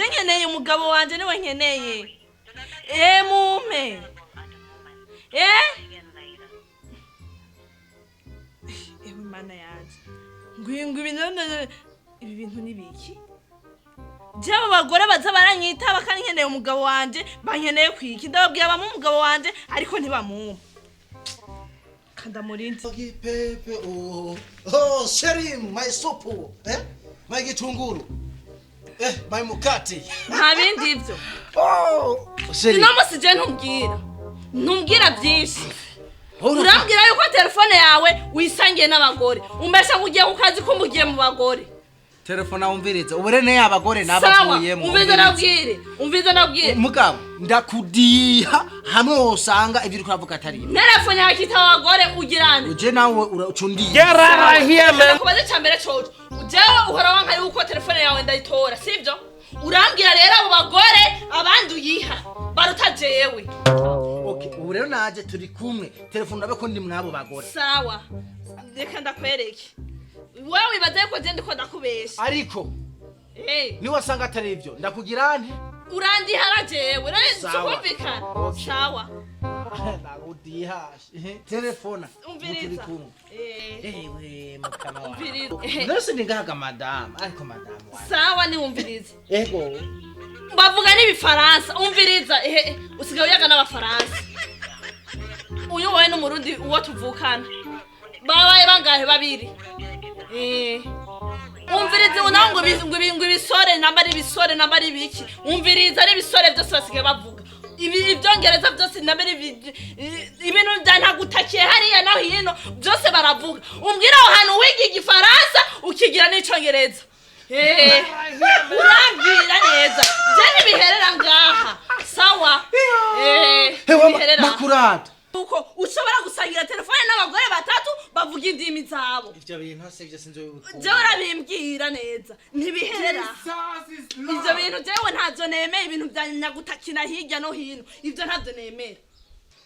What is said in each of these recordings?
Nkeneye umugabo wanje, niwe nkeneye. Mumpe. Ewe Mana yanje, ngwingwi ibi bintu ni biki? Jewe abo bagore baza baranyitaba kandi nkeneye umugabo wanje, bankeneye kwiki? Ndababwira bamwe umugabo wanje, ariko ntibamumpa. Kanda murindi. Pepe, oh, oh, chérie, my supu, eh? My gitunguru. Eh, my mukate. Nta bindi ivyo. Oh, chérie. Ino musi je ntumbwira byinshi. Urambwira yuko telefone yawe wisangiye n'abagore, umbesha ngo ugiye ku kazi ko mugiye mu bagore. Telefone, wumviriza. Uburene y'abagore Sawa. nabavuyemo. Umviza nabwire, umviza nabwire. Mugabo, ndakudiha hamwe wosanga ibyo uriko uravuga atari ibyo. Telefone yawe kita abagore ugirane? Uje nawe uracundiye. Get out of here, man. Kubaza icya mbere coco, jewe uhora wanka yuko telefone yawe ndayitora, sibyo? Urambwira rero abo bagore abandi uyiha baruta jewe. Okay, ubu rero naje turi kumwe. Telefone, urabe ko ndi mwabo bagore. Sawa, reka ndakwereke. Wewe wibaza yuko je ndiko ndakubesha? Ariko niwasanga atari ibyo, ndakugira nte? Urandihara jewe rero. Sawa. Tukumvikana. Okay. Sawa. Ndakudiha. Telefona. Turi Umviriza. kumwe. Ewe mukama wawe. Umviriza. Nose ni ngaga madamu, ariko madamu wawe. Sawa, niwumviriza. Ego. Bavuga n'ibifaransa, umviriza. Ehe, usigaye uyaga n'abafaransa. Uyu wowe n'umurundi uwo tuvukana babaye bangahe? Babiri. Umviriza, ubu nawe ngo ibisore namba ari ibisore namba ari ibiki. Umviriza, ari ibisore byose basigaye bavuga ibi ibyongereza byose, namba ari ibintu bya ntagutakiye hariya no hino byose baravuga. Umbwira aho hantu wiga igifaransa ukigira n'icongereza. Urambwira neza, je ntibiherera ngaha, sawa? Hewe Ntibiherera aha. Makurata. Uko ushobora gusangira telefone n'abagore batatu bavuga indimi zabo? Ivyo bintu se ivyo sinzi. Jewe urabimbwira neza, ntibiherera aha. Ivyo bintu jewe ntavyo nemeye, ibintu vya nyagutakina hirya no hino, ivyo ntavyo nemera.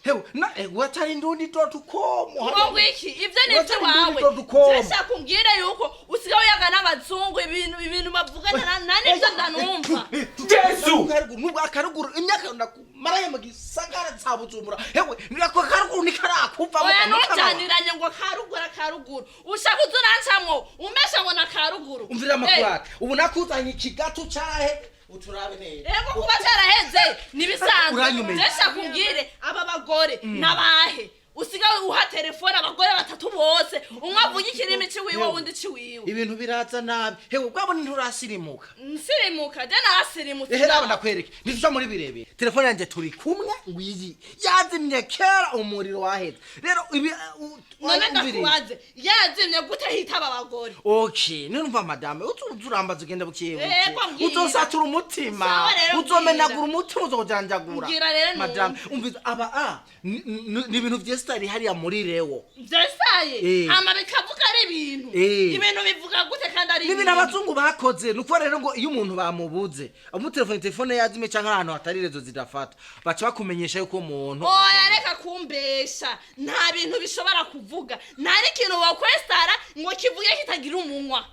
Hewe na watari indundi.com. Ngo ngwiki? Ivyo ni Watari ivy'iwawe. indundi.com. Shaka umbwire yuko usigaye uyaga n'abazungu, ibintu bavugana na nivyo ndanumva. Yesu! Nubwo akaruguru imyaka ndakumaraye mu gisagara ca Bujumbura. Hewe nako karuguru nikarakuvamo. Oya, ntujaniranye ngo karuguru akaruguru. Ushaka uza urancamwo umbesha ngo na karuguru. Umvira makurata. Ubu nakuzanye ikigatu carahe, uturabe neza. Ego, kuba cyaraheze nibisanzwe. Uranyumije. Shaka umbwire aba bagore nabahe usigaye uha telefone, abagore batatu bose, umwe avuga ikirimi ciwiwe, uwundi ciwiwe. Ibintu biraza nabi. Hewe bwabone nturasirimuka. Nsirimuka? Je narasirimutse. Ehe, raba ndakwereke. Ntituja muri birebire. Telefone yanjye turi kumwe ngwiyi. Yazimye kera, umuriro waheze. Rero ibi None umviriye. ndakubaze, yazimye gute hitaba abagore? Okay, nurumva madame, uzuza urambaza ugenda bukiye buke. Ego, mbwira. Uzosatura umutima. Sawa rero, Uzomenagura mbwira. umutima, uzojanjagura. Mbwira rero numve. Madame, umviza aba a ni ibintu vyesitari hariya muri Rewo. Vyesaye? Hama bikavuga ari ibintu? Ibintu bivuga gute kandi ari Ni ibintu abazungu bakoze. Ni ukuvuga rero ngo iyo umuntu bamubuze, amutelefone, telefone yazimye canke ahantu hatari réseau zidafata, baca bakumenyesha yuko umuntu Oya, reka kumbesha. Nta bintu bishobora kuvuga, nta n'ikintu wakwesitara ngo kivuge kitagira umunwa.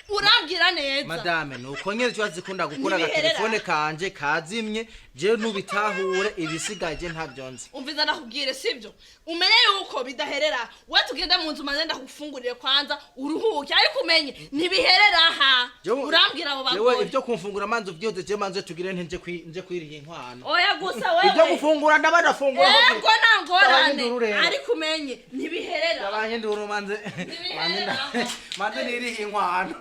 Urambwira neza. Madame, nuko nyene tuba zikunda gukora. Ntibiherera. Agatelefone kanje kazimye, jewe nubitahure, ibisigaje ntavyo nzi. Umviza ndakubwire, sibyo? Umenye yuko bidaherera. We tugende mu nzu, maze ndakufungurire kwanza uruhuke, ariko umenye ntibiherera aha. Urambwira abo Jewe bagore. ibyo kumfungura manze uvyoze, jewe manze tugire nte nje kwiriha inkwano. Oya gusa wewe. Ibyo gufungura ndabadafungura. Ego, nta ngorane. Abanyinduru rero. Ariko umenye ntibiherera. Abanyinduru manze Ntibiherera. manze niriha inkwano.